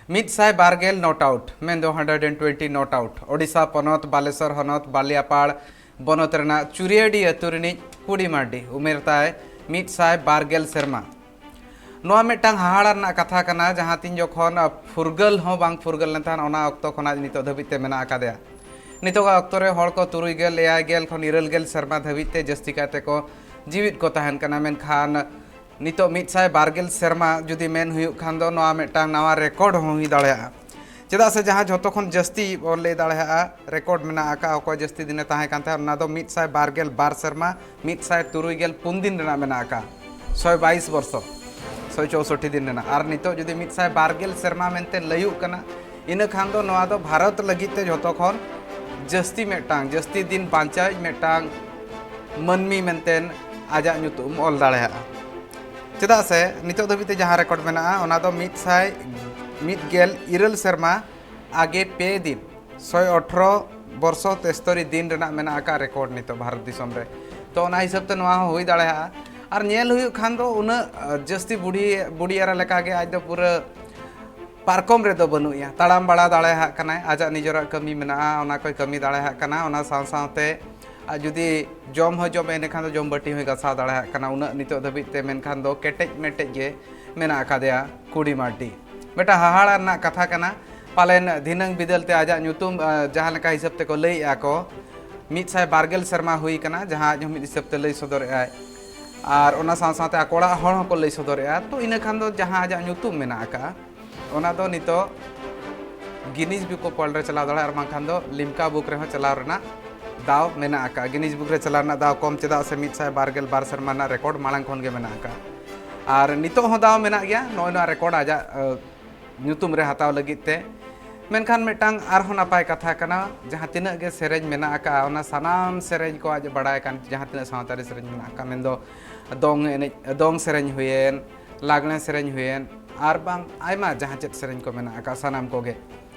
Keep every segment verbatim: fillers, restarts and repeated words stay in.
ᱢᱤᱫ ᱥᱟᱭ ᱵᱟᱨ ᱜᱮᱞ not out, ᱢᱮᱱᱫᱚ hundred and twenty not out᱾ Odisha ᱯᱚᱱᱚᱛ, ᱵᱟᱞᱮᱥᱚᱨ ᱦᱚᱱᱚᱛ, ᱵᱟᱞᱤᱭᱟᱯᱟᱲ ᱵᱚᱱᱚᱛ ᱨᱮᱱᱟᱜ ᱪᱩᱨᱤᱭᱟᱹᱰᱤ ᱟᱹᱛᱩ ᱨᱤᱱᱤᱡ ᱠᱩᱲᱤ ᱢᱟᱨᱰᱤ, ᱩᱢᱮᱨ ᱛᱟᱭ ᱢᱤᱫ ᱥᱟᱭ ᱵᱟᱨ ᱜᱮᱞ ᱥᱮᱨᱢᱟ᱾ ᱱᱚᱣᱟ ᱢᱤᱫᱴᱟᱝ ᱦᱟᱦᱟᱲᱟ ᱨᱮᱱᱟᱜ ᱠᱟᱛᱷᱟ ᱠᱟᱱᱟ, ᱡᱟᱦᱟᱸ ᱛᱤᱱ ᱡᱚᱠᱷᱚᱱ ᱯᱷᱩᱨᱜᱟᱹᱞ ᱦᱚᱸ ᱵᱟᱝ ᱯᱷᱩᱨᱜᱟᱹᱞ ᱞᱮᱱ ᱛᱟᱦᱮᱸᱱ, ᱚᱱᱟ ᱚᱠᱛᱚ ᱠᱷᱚᱱᱟᱜ ᱱᱤᱛᱚᱜ ᱫᱷᱟᱹᱵᱤᱡ ᱛᱮ ᱢᱮᱱᱟᱜ ᱟᱠᱟᱫᱮᱭᱟ᱾ ᱱᱤᱛᱚᱜᱟᱜ ᱚᱠᱛᱚ ᱨᱮ ᱦᱚᱲ ᱠᱚ ᱛᱩᱨᱩᱭ ᱜᱮᱞ, ᱮᱭᱟᱭ ᱜᱮᱞ ᱠᱷᱚᱱ ᱤᱨᱟᱹᱞ ᱜᱮᱞ ᱥᱮᱨᱢᱟ ᱫᱷᱟᱹᱵᱤᱡ ᱛᱮ ᱡᱟᱹᱥᱛᱤ ᱠᱟᱭᱛᱮ ᱠᱚ ᱡᱤᱣᱤᱫ ᱠᱚ ᱛᱟᱦᱮᱱ ᱠᱟᱱᱟ, ᱢᱮᱱᱠᱷᱟᱱ ᱱᱤᱛᱚᱜ ᱢᱤᱫ ᱥᱟᱭ ᱵᱟᱨ ᱜᱮᱞ ᱥᱮᱨᱢᱟ ᱡᱩᱫᱤ ᱢᱮᱱ ᱦᱩᱭᱩᱜ ᱠᱷᱟᱱ ᱫᱚ, ᱱᱚᱣᱟ ᱢᱤᱫᱴᱟᱝ ᱱᱟᱣᱟ ᱨᱮᱠᱚᱨᱰ ᱦᱚᱸ ᱦᱩᱭ ᱫᱟᱲᱮᱭᱟᱜᱼᱟ᱾ ᱪᱮᱫᱟᱜ ᱥᱮ ᱡᱟᱦᱟᱸ ᱡᱷᱚᱛᱚ ᱠᱷᱚᱱ ᱡᱟᱹᱥᱛᱤ ᱵᱚᱱ ᱞᱟᱹᱭ ᱫᱟᱲᱮᱭᱟᱜᱼᱟ, ᱨᱮᱠᱚᱨᱰ ᱢᱮᱱᱟᱜ ᱟᱠᱟᱫ, ᱚᱠᱚᱭ ᱡᱟᱹᱥᱛᱤ ᱫᱤᱱᱮ ᱛᱟᱦᱮᱸ ᱠᱟᱱ ᱛᱟᱦᱮᱸᱫ, ᱚᱱᱟ ᱫᱚ ᱢᱤᱫ ᱥᱟᱭ ᱵᱟᱨ ᱜᱮᱞ ᱵᱟᱨ ᱥᱮᱨᱢᱟ ᱢᱤᱫ ᱥᱟᱭ ᱛᱩᱨᱩᱭ ᱜᱮᱞ ᱯᱩᱱ ᱫᱤᱱ ᱨᱮᱱᱟᱜ ᱢᱮᱱᱟᱜ ᱟᱠᱟᱫ, ᱥᱚᱭ ᱵᱟᱭᱤᱥ ᱵᱚᱨᱥᱚ, ᱥᱚᱭ ᱪᱳᱥᱚᱴᱴᱤ ᱫᱤᱱ ᱨᱮᱱᱟᱜ᱾ ᱟᱨ ᱱᱤᱛᱚᱜ ᱡᱩᱫᱤ ᱢᱤᱫ ᱥᱟᱭ ᱵᱟᱨ ᱜᱮᱞ ᱥᱮᱨᱢᱟ ᱢᱮᱱᱛᱮ ᱞᱟᱹᱭᱩᱜ ᱠᱟᱱᱟ, ᱤᱱᱟᱹ ᱠᱷᱟᱱ ᱫᱚ ᱱᱚᱣᱟ ᱫᱚ ᱵᱷᱟᱨᱚᱛ ᱞᱟᱹᱜᱤᱫ ᱛᱮ ᱡᱷᱚᱛᱚ ᱠᱷᱚᱱ ᱡᱟᱹᱥᱛᱤ ᱢᱤᱫᱴᱟᱝ, ᱡᱟᱹᱥᱛᱤ ᱫᱤᱱ ᱵᱟᱧᱪᱟᱣᱤᱡ ᱢᱤᱫᱴᱟᱝ ᱢᱟᱹᱱᱢᱤ ᱢᱮᱱᱛᱮ ᱟᱡᱟᱜ ᱧᱩᱛᱩᱢ ᱚᱞ ᱫᱟᱲᱮᱭᱟᱜᱼᱟ᱾ ᱪᱮᱫᱟᱜ ᱥᱮ ᱱᱤᱛᱚᱜ ᱫᱷᱟᱹᱵᱤᱡ ᱛᱮ ᱡᱟᱦᱟᱸ ᱨᱮᱠᱚᱨᱰ ᱢᱮᱱᱟᱜᱼᱟ, ᱚᱱᱟ ᱫᱚ ᱢᱤᱫ ᱥᱟᱭ ᱢᱤᱫ ᱜᱮᱞ ᱤᱨᱟᱹᱞ ᱥᱮᱨᱢᱟ ᱟᱜᱮ ᱯᱮ ᱫᱤᱱ, ᱥᱚᱭ ᱟᱴᱷᱨᱚ ᱵᱚᱨᱥᱚ ᱛᱮᱥᱛᱚᱨᱤ ᱫᱤᱱ ᱨᱮᱱᱟᱜ ᱢᱮᱱᱟᱜ ᱟᱠᱟᱫ ᱨᱮᱠᱚᱨᱰ ᱱᱤᱛᱚᱜ ᱵᱷᱟᱨᱚᱛ ᱫᱤᱥᱚᱢ ᱨᱮ᱾ ᱛᱚ, ᱚᱱᱟ ᱦᱤᱥᱟᱹᱵ ᱛᱮ ᱱᱚᱣᱟ ᱦᱚᱸ ᱦᱩᱭ ᱫᱟᱲᱮᱭᱟᱜᱼᱟ᱾ ᱟᱨ ᱧᱮᱞ ᱦᱩᱭᱩᱜ ᱠᱷᱟᱱ ᱫᱚ, ᱩᱱᱟᱹᱜ, ᱟᱹ, ᱡᱟᱹᱥᱛᱤ ᱵᱩᱰᱷᱤ, ᱵᱩᱰᱷᱤ ᱮᱨᱟ ᱞᱮᱠᱟᱜᱮ ᱟᱡ ᱫᱚ ᱯᱩᱨᱟᱹ ᱯᱟᱨᱠᱚᱢ ᱨᱮᱫᱚ ᱵᱟᱹᱱᱩᱜ ᱮᱭᱟ᱾ ᱛᱟᱲᱟᱢ ᱵᱟᱲᱟ ᱫᱟᱲᱮᱭᱟᱜ ᱠᱟᱱᱟᱭ, ᱟᱡᱟᱜ ᱱᱤᱡᱮᱨᱟᱜ ᱠᱟᱹᱢᱤ ᱢᱮᱱᱟᱜᱼᱟ, ᱚᱱᱟ ᱠᱚᱭ ᱠᱟᱹᱢᱤ ᱫᱟᱲᱮᱭᱟᱜ ᱠᱟᱱᱟ᱾ ᱚᱱᱟ ᱥᱟᱶ ᱥᱟᱶᱛᱮ ᱟᱨ ᱡᱩᱫᱤ ᱡᱚᱢ ᱦᱚᱸ ᱡᱚᱢ, ᱮᱸᱰᱮᱠᱷᱟᱱ ᱫᱚ ᱡᱚᱢ ᱵᱟᱹᱴᱤ ᱦᱚᱸᱭ ᱜᱟᱥᱟᱣ ᱫᱟᱲᱮᱭᱟᱜ ᱠᱟᱱᱟ ᱩᱱᱟᱹᱜ ᱱᱤᱛᱚᱜ ᱫᱷᱟᱹᱵᱤᱡ ᱛᱮ᱾ ᱢᱮᱱᱠᱷᱟᱱ ᱫᱚ ᱠᱮᱴᱮᱡ ᱢᱮᱴᱮᱡ ᱜᱮ ᱢᱮᱱᱟᱜ ᱟᱠᱟᱫᱮᱭᱟ ᱠᱩᱲᱤ ᱢᱟᱨᱰᱤ᱾ ᱢᱤᱫᱴᱟᱝ ᱦᱟᱦᱟᱲᱟ ᱨᱮᱱᱟᱜ ᱠᱟᱛᱷᱟ ᱠᱟᱱᱟ᱾ ᱯᱟᱞᱮᱱ ᱫᱷᱤᱱᱟᱹᱝ ᱵᱤᱫᱟᱹᱞ ᱛᱮ ᱟᱡᱟᱜ ᱧᱩᱛᱩᱢ, ᱟᱸ, ᱡᱟᱦᱟᱸ ᱞᱮᱠᱟ ᱦᱤᱥᱟᱹᱵ ᱛᱮᱠᱚ ᱞᱟᱹᱭᱮᱫᱼᱟ ᱠᱚ, ᱢᱤᱫ ᱥᱟᱭ ᱵᱟᱨ ᱜᱮᱞ ᱥᱮᱨᱢᱟ ᱦᱩᱭ ᱠᱟᱱᱟ, ᱡᱟᱦᱟᱸ ᱟᱡ ᱦᱚᱸ ᱢᱤᱫ ᱦᱤᱥᱟᱹᱵ ᱛᱮ ᱞᱟᱹᱭ ᱥᱚᱫᱚᱨᱮᱫᱼᱟᱭ᱾ ᱟᱨ ᱚᱱᱟ ᱥᱟᱶ ᱥᱟᱶᱛᱮ ᱟᱠᱚ ᱚᱲᱟᱜ ᱦᱚᱲ ᱦᱚᱸᱠᱚ ᱞᱟᱹᱭ ᱥᱚᱫᱚᱨᱮᱫᱼᱟ᱾ ᱛᱚ, ᱤᱱᱟᱹ ᱠᱷᱟᱱ ᱫᱚ ᱡᱟᱦᱟᱸ ᱟᱡᱟᱜ ᱧᱩᱛᱩᱢ ᱢᱮᱱᱟᱜ ᱟᱠᱟᱫᱼᱟ, ᱚᱱᱟ ᱫᱚ ᱱᱤᱛᱚᱜ Guinness Book of World ᱨᱮ ᱪᱟᱞᱟᱣ ᱫᱟᱲᱮᱭᱟᱜᱼᱟ, ᱟᱨ ᱵᱟᱝᱠᱷᱟᱱ ᱫᱚ ᱞᱤᱢᱠᱟ ᱵᱩᱠ ᱨᱮᱦᱚᱸ ᱪᱟᱞᱟᱣ ᱨᱮᱱᱟᱜ ᱫᱟᱣ ᱢᱮᱱᱟᱜ ᱟᱠᱟᱫᱼᱟ᱾ Guinness Book ᱨᱮ ᱪᱟᱞᱟᱣ ᱨᱮᱱᱟᱜ ᱫᱟᱣ ᱠᱚᱢ, ᱪᱮᱫᱟᱜ ᱥᱮ ᱢᱤᱫ ᱥᱟᱭ ᱵᱟᱨ ᱜᱮᱞ ᱵᱟᱨ ᱥᱮᱨᱢᱟ ᱨᱮᱱᱟᱜ ᱨᱮᱠᱚᱨᱰ ᱢᱟᱲᱟᱝ ᱠᱷᱚᱱ ᱜᱮ ᱢᱮᱱᱟᱜ ᱟᱠᱟᱫᱼᱟ᱾ ᱟᱨ ᱱᱤᱛᱚᱜ ᱦᱚᱸ ᱫᱟᱣ ᱢᱮᱱᱟᱜ ᱜᱮᱭᱟ ᱱᱚᱜᱼᱚᱭ ᱱᱚᱣᱟ ᱨᱮᱠᱚᱨᱰ ᱟᱡᱟᱜ, ᱟᱹ, ᱧᱩᱛᱩᱢ ᱨᱮ ᱦᱟᱛᱟᱣ ᱞᱟᱹᱜᱤᱫ ᱛᱮ᱾ ᱢᱮᱱᱠᱷᱟᱱ ᱢᱤᱫᱴᱟᱝ ᱟᱨᱦᱚᱸ ᱱᱟᱯᱟᱭ ᱠᱟᱛᱷᱟ ᱠᱟᱱᱟ, ᱡᱟᱦᱟᱸ ᱛᱤᱱᱟᱹᱜ ᱜᱮ ᱥᱮᱨᱮᱧ ᱢᱮᱱᱟᱜ ᱟᱠᱟᱫᱼᱟ, ᱚᱱᱟ ᱥᱟᱱᱟᱢ ᱥᱮᱨᱮᱧ ᱠᱚ ᱟᱡ ᱵᱟᱲᱟᱭ ᱠᱟᱱ, ᱡᱟᱦᱟᱸ ᱛᱤᱱᱟᱹᱜ ᱥᱟᱶᱛᱟᱨᱤ ᱥᱮᱨᱮᱧ ᱢᱮᱱᱟᱜ ᱟᱠᱟᱫ, ᱢᱮᱱᱫᱚ ᱫᱚᱝ ᱮᱱᱮᱡ, ᱫᱚᱝ ᱥᱮᱨᱮᱧ ᱦᱩᱭᱮᱱ, ᱞᱟᱜᱽᱬᱮ ᱥᱮᱨᱮᱧ ᱦᱩᱭᱮᱱ, ᱟᱨ ᱵᱟᱝ ᱟᱭᱢᱟ ᱡᱟᱦᱟᱸ ᱪᱮᱫ ᱥᱮᱨᱮᱧ ᱠᱚ ᱢᱮᱱᱟᱜ ᱟᱠᱟᱫ, ᱥᱟᱱᱟᱢ ᱠᱚᱜᱮ᱾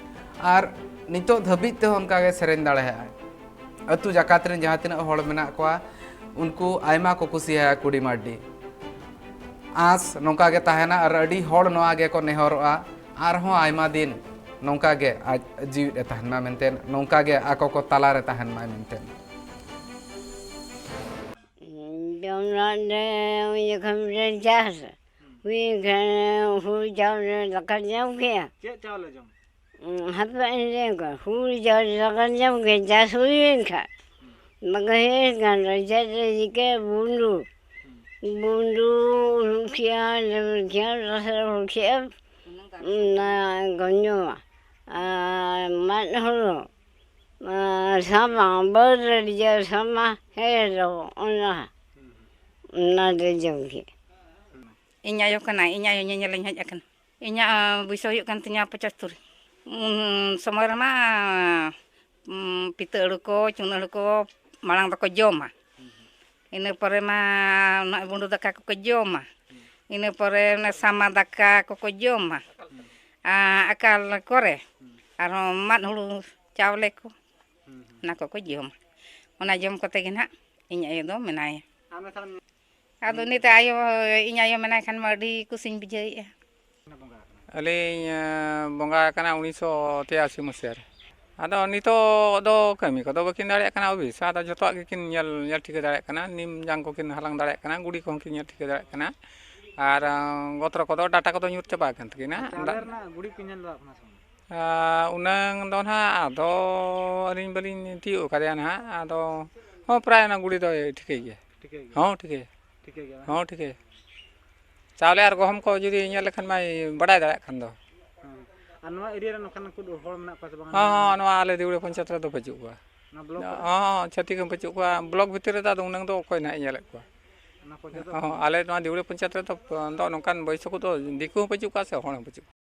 ᱟᱨ ᱱᱤᱛᱚᱜ ᱫᱷᱟᱹᱵᱤᱡ ᱛᱮᱦᱚᱸ ᱚᱱᱠᱟ ᱜᱮ ᱥᱮᱨᱮᱧ ᱫᱟᱲᱮᱭᱟᱜᱼᱟᱭ᱾ ᱟᱹᱛᱩ ᱡᱟᱠᱟᱛ ᱨᱮᱱ ᱡᱟᱦᱟᱸ ᱛᱤᱱᱟᱹᱜ ᱦᱚᱲ ᱢᱮᱱᱟᱜ ᱠᱚᱣᱟ, ᱩᱱᱠᱩ ᱟᱭᱢᱟ ᱠᱚ ᱠᱩᱥᱤᱭᱟᱭᱟ ᱠᱩᱲᱤ ᱢᱟᱨᱰᱤ᱾ ᱟᱸᱥ ᱱᱚᱝᱠᱟ ᱜᱮ ᱛᱟᱦᱮᱱᱟ ᱟᱨ ᱟᱹᱰᱤ ᱦᱚᱲ ᱱᱚᱣᱟ ᱜᱮᱠᱚ ᱱᱮᱦᱚᱨᱚᱜᱼᱟ᱾ ᱟᱨᱦᱚᱸ ᱟᱭᱢᱟ ᱫᱤᱱ ᱱᱚᱝᱠᱟ ᱜᱮ ᱟᱡ ᱡᱤᱣᱤᱫ ᱮ ᱛᱟᱦᱮᱱ ᱢᱟ ᱢᱮᱱᱛᱮ, ᱱᱚᱝᱠᱟ ᱜᱮ ᱟᱠᱚ ᱠᱚ ᱛᱟᱞᱟ ᱨᱮ ᱛᱟᱦᱮᱱ ᱢᱟᱭ ᱢᱮᱱᱛᱮ᱾ ᱡᱚᱢ ᱨᱮ ᱩᱱ ᱡᱚᱠᱷᱚᱱ ᱨᱮ ᱪᱟᱥ ᱦᱩᱭ ᱠᱷᱟᱱ ᱦᱩᱲᱩ ᱪᱟᱣᱞᱮ ᱫᱟᱠᱟ ᱡᱚᱢ ᱠᱮᱜᱼᱟ᱾ ᱪᱮᱫ ᱪᱟᱣᱞᱮ ᱡᱚᱢ? ᱦᱟᱯᱮ ᱤᱧ ᱞᱟᱹᱭ ᱠᱚᱣᱟ, ᱦᱩᱲᱩ ᱪᱟᱣᱞᱮ ᱫᱟᱠᱟ ᱡᱚᱢ ᱠᱮᱜᱼᱟ, ᱪᱟᱥ ᱦᱩᱭᱮᱱ ᱠᱷᱟᱱ᱾ ᱵᱟᱠᱚ ᱦᱮᱡ ᱠᱟᱱ ᱨᱮ ᱪᱮᱫ ᱨᱮ ᱪᱤᱠᱟᱹ ᱵᱩᱸᱰᱩ᱾ ᱵᱩᱸᱰᱩ ᱦᱩᱲᱩ ᱠᱮᱜᱼᱟ, ᱞᱮᱵᱮᱫ ᱠᱮᱜᱼᱟ, ᱨᱟᱥᱮ ᱦᱩᱲᱩ ᱠᱮᱜᱼᱟ, ᱚᱱᱟ ᱠᱚ ᱡᱚᱢᱟ᱾ ᱟᱨ ᱢᱟᱫ ᱦᱩᱲᱩ, ᱟᱨ ᱥᱟᱢᱟ, ᱵᱟᱹᱨᱟᱹᱲᱤᱭᱟᱹ ᱥᱟᱢᱟ, ᱦᱮᱲᱚ, ᱚᱱᱟ, ᱚᱱᱟ ᱫᱚ ᱡᱚᱢ ᱠᱮᱜᱼᱟ᱾ ᱤᱧ ᱟᱭᱳ ᱠᱟᱱᱟᱭ, ᱤᱧ ᱟᱭᱳ ᱧᱮᱧᱮᱞᱤᱧ ᱦᱮᱡ ᱟᱠᱟᱱᱟ᱾ ᱤᱧᱟᱹᱜ ᱵᱚᱭᱥᱟᱹ ᱦᱩᱭᱩᱜ ᱠᱟᱱ ᱛᱤᱧᱟᱹ ᱯᱚᱸᱪᱟᱛᱛᱳᱨ᱾ ᱩᱱ ᱥᱚᱢᱚᱭ ᱨᱮᱢᱟ, ᱩᱸ, ᱯᱤᱛᱟᱹ ᱟᱹᱲᱩ ᱠᱚ, ᱪᱩᱱᱟᱹ ᱟᱹᱲᱩ ᱠᱚ ᱢᱟᱲᱟᱝ ᱫᱚᱠᱚ ᱡᱚᱢᱟ᱾ ᱤᱱᱟᱹ ᱯᱚᱨᱮ ᱢᱟ ᱱᱚᱜᱼᱚᱭ ᱵᱩᱸᱰᱩ ᱫᱟᱠᱟ ᱠᱚᱠᱚ ᱡᱚᱢᱟ᱾ ᱤᱱᱟᱹ ᱯᱚᱨᱮ ᱚᱱᱮ ᱥᱟᱢᱟ ᱫᱟᱠᱟ ᱠᱚᱠᱚ ᱡᱚᱢᱟ᱾ ᱟᱨ ᱟᱠᱟᱞ ᱠᱚᱨᱮ ᱟᱨᱦᱚᱸ ᱢᱟᱫ ᱦᱩᱲᱩ ᱪᱟᱣᱞᱮ ᱠᱚ, ᱚᱱᱟ ᱠᱚᱠᱚ ᱡᱚᱢᱟ᱾ ᱚᱱᱟ ᱡᱚᱢ ᱠᱟᱛᱮ ᱜᱮ ᱱᱟᱦᱟᱜ ᱤᱧ ᱟᱭᱳ ᱫᱚ ᱢᱮᱱᱟᱭᱟ᱾ ᱟᱫᱚ ᱱᱤᱛ ᱟᱭᱳ, ᱤᱧ ᱟᱭᱳ ᱢᱮᱱᱟᱭ ᱠᱷᱟᱱ ᱢᱟ ᱟᱹᱰᱤ ᱠᱩᱥᱤᱧ ᱵᱩᱡᱷᱟᱹᱣᱮᱫᱼᱟ᱾ ᱟᱹᱞᱤᱧ, ᱮ, ᱵᱚᱸᱜᱟ ᱟᱠᱟᱱᱟ ᱩᱱᱤᱥᱥᱚ ᱛᱮᱭᱟᱥᱤ ᱢᱟᱹᱥᱤᱦᱟ ᱨᱮ᱾ ᱟᱫᱚ ᱱᱤᱛᱚᱜ ᱫᱚ ᱠᱟᱹᱢᱤ ᱠᱚᱫᱚ ᱵᱟᱹᱠᱤᱱ ᱫᱟᱲᱮᱭᱟᱜ ᱠᱟᱱᱟ, ᱚᱵᱷᱤᱭᱟᱥ᱾ ᱟᱫᱚ ᱡᱷᱚᱛᱚᱣᱟᱜ ᱜᱮᱠᱤᱱ ᱧᱮᱞ, ᱧᱮᱞ ᱴᱷᱤᱠᱟᱹ ᱫᱟᱲᱮᱭᱟᱜ ᱠᱟᱱᱟ᱾ ᱱᱤᱢ ᱡᱟᱝ ᱠᱚᱠᱤᱱ ᱦᱟᱞᱟᱝ ᱫᱟᱲᱮᱭᱟᱜ ᱠᱟᱱᱟ, ᱜᱩᱲᱤ ᱠᱚᱦᱚᱸ ᱠᱤᱱ ᱧᱮᱞ ᱴᱷᱤᱠᱟᱹ ᱫᱟᱲᱮᱭᱟᱜ ᱠᱟᱱᱟ᱾ ᱟᱨ, ᱮ, ᱜᱚᱛᱨᱚ ᱠᱚᱫᱚ ᱰᱟᱴᱟ ᱠᱚᱫᱚ ᱧᱩᱨ ᱪᱟᱵᱟ ᱟᱠᱟᱱ ᱛᱟᱹᱠᱤᱱᱟ᱾ ᱟᱪᱪᱷᱟ, ᱫᱟ- ᱟᱞᱮ ᱨᱮᱱᱟᱜ ᱜᱩᱲᱤ ᱯᱮ ᱧᱮᱞ ᱞᱮᱫᱟ ᱠᱟᱱᱟ ᱥᱮ ᱵᱟᱝ? ᱟ, ᱩᱱᱟᱹᱝ ᱫᱚ ᱱᱟᱦᱟᱜ ᱟᱫᱚ ᱟᱹᱞᱤᱧ ᱵᱟᱹᱞᱤᱧ ᱛᱤᱭᱳᱜ ᱟᱠᱟᱫᱮᱭᱟ ᱱᱟᱦᱟᱜ᱾ ᱟᱫᱚ ᱦᱚᱸ, ᱯᱨᱟᱭ ᱚᱱᱟ ᱜᱩᱲᱤ ᱫᱚᱭ ᱴᱷᱤᱠᱟᱹᱭ ᱜᱮᱭᱟ᱾ ᱴᱷᱤᱠᱟᱹᱭ ᱜᱮᱭᱟ᱾ ᱦᱚᱸ, ᱴᱷᱤᱠᱟᱹᱭᱟ᱾ ᱴᱷᱤᱠᱟᱹᱭ ᱜᱮᱭᱟ, ᱵᱟᱝ? ᱦᱚᱸ, ᱴᱷᱤᱠᱟᱹᱭᱟ᱾ ᱪᱟᱣᱞᱮ ᱟᱨ ᱜᱚᱦᱚᱢ ᱠᱚ ᱡᱩᱫᱤ ᱧᱮᱞ ᱞᱮᱠᱷᱟᱱ ᱢᱟᱭ ᱵᱟᱰᱟᱭ ᱫᱟᱲᱮᱭᱟᱜ ᱠᱷᱟᱱ ᱫᱚ᱾ ᱦᱮᱸ᱾ ᱟᱨ ᱱᱚᱣᱟ ᱮᱨᱤᱭᱟ ᱨᱮ ᱱᱚᱝᱠᱟᱱ ᱠᱚ ᱦᱚᱲ ᱢᱮᱱᱟᱜ ᱠᱚᱣᱟ ᱥᱮ ᱵᱟᱝ? ᱦᱚᱸ, ᱦᱚᱸ, ᱱᱚᱣᱟ ᱟᱞᱮ ᱫᱤᱣᱲᱤ ᱯᱚᱧᱪᱟᱭᱮᱛ ᱨᱮᱫᱚ ᱵᱟᱹᱪᱩᱜ ᱠᱚᱣᱟ᱾ ᱱᱚᱣᱟ ᱵᱞᱚᱠ ᱨᱮ? ᱦᱚᱸ, ᱦᱚᱸ, ᱪᱷᱟᱹᱛᱤᱠ ᱦᱚᱸ ᱵᱟᱹᱪᱩᱜ ᱠᱚᱣᱟ᱾ ᱵᱞᱚᱠ ᱵᱷᱤᱛᱤᱨ ᱨᱮᱫᱚ ᱟᱫᱚ ᱩᱱᱟᱹᱝ ᱫᱚ ᱚᱠᱚᱭ ᱱᱟᱦᱟᱜ ᱧᱮᱞᱮᱫ ᱠᱚᱣᱟ? ᱚᱱᱟ ᱯᱚᱧᱪᱟᱭᱮᱛ ᱨᱮ ᱦᱚᱸ, ᱵᱟᱹᱱᱩᱜ? ᱟᱞᱮ ᱱᱚᱣᱟ ᱫᱤᱣᱲᱤ ᱯᱚᱧᱪᱟᱭᱮᱛ ᱨᱮᱫᱚ ᱫᱚ ᱱᱚᱝᱠᱟᱱ ᱵᱚᱭᱥᱟ ᱠᱚᱫᱚ ᱫᱤᱠᱩ ᱦᱚᱸ ᱵᱟᱹᱪᱩᱜ ᱠᱚᱣᱟ ᱥᱮ ᱦᱚᱲ ᱦᱚᱸ ᱵᱟᱹᱪᱩᱜ ᱠᱚᱣᱟ᱾